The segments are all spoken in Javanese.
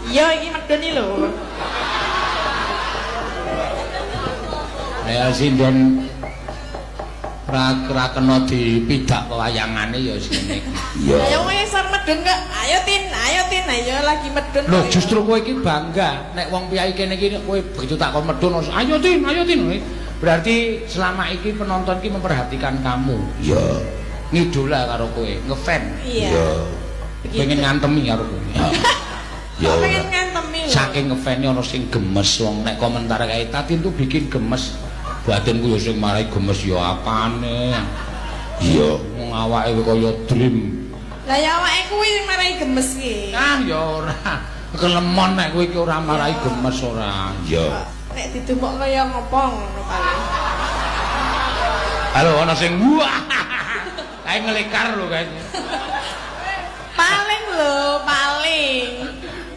Iya iki medun iki lho. Ya sinden ra kena dipidak wayangane ya sing iki. Iya. Ayo wis arep medun kok. Ayo Tin, ayo Tin, ayo lagi medun. Lho justru kowe iki bangga nek wong piyai kene iki kowe begitu tak kon medun ayo Tin, ayo Tin. Berarti selama iki penonton iki memperhatikan kamu. Iya. Ngidola karo kowe, ngefan. Iya. Iya. Pengen ngantemi karo kowe. Ya. Kok pengen ngantemi lho. Saking ngefane ana sing gemes wong nek komentar kae Tatin tuh bikin gemes. Batinku ya sing marai gemes ya apane. Iya. Wong awake kaya dream. Lah ya awake kuwi sing marai gemes ki. Ah ya ora. Kelemon nek kowe iki ora marai gemes ora. Iya. Nek didumok kaya ngopo ngono paling. Halo ana sing wah. Kae ngelekar lho kae. Paling lho, paling.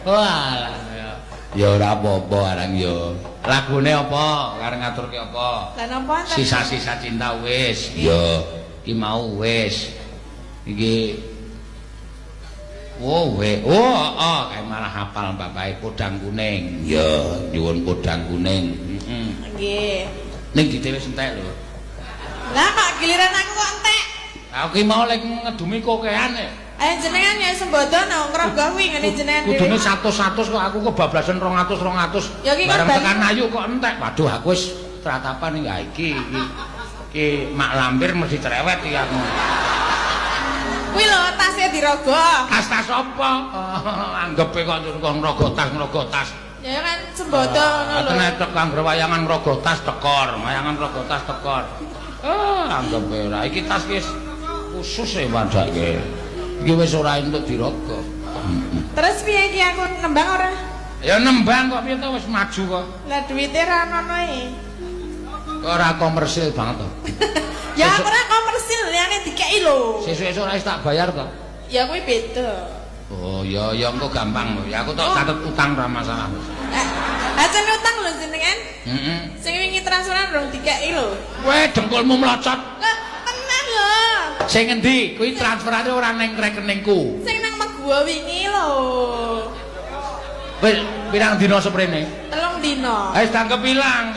Walah ya. Ya ora apa-apa arang ya. Lagune apa? Kareng ngaturke apa? Lah napa enten? Sisa-sisa cinta wis. Iya. Iki mau wis. Iki oh, we. Oh, oh, kae malah hafal bapake podang kuning. Iya, nyuwun podang kuning. Heeh. Nggih. Ning dite wis entek lho. Lah kok giliran aku kok entek? Aku ki mau lek ngedumi kokean e. Ayo jenengan ya sembodo no ngrogoh kuwi ngene jenengan dhewe. Kudune 100-100 kok aku kebablasan 200-200. Ya ki kan bareng tekan ayu kok entek. Waduh aku wis tratapan iki iki iki. Iki mak lampir mesti cerewet iki aku. Kuwi lho tasnya dirogoh. Tas-tas apa? Anggepe kok kok ngrogoh tas ngrogoh tas. Ya kan sembodo ngono lho. Nek tek anggere wayangan ngrogoh tas tekor, wayangan ngrogoh tas tekor. Anggepe ora. Iki tas ki khusus e padake. Iki wis ora entuk dirogoh. Terus piye iki aku nembang ora? Ya nembang kok piye to wis maju kok. Lah duwite ra ono e. Kok ora komersil banget to. Ya aku ora komersil liyane dikeki lho. Sesuk-esuk ora tak bayar to. Ya kuwi beda. Oh ya ya engko gampang lho. Ya aku tok catet utang ora masalah. Acen utang lho jenengan. Heeh. Sing wingi transferan rong dikeki lho. Kowe dengkulmu mlocot. Lah tenan lho. Sing ngendi? Kuwi transferane ora ning rekeningku. Sing nang Meguwo wingi lho. Wis pirang dina seprene? 3 dina. Wis tangkep ilang.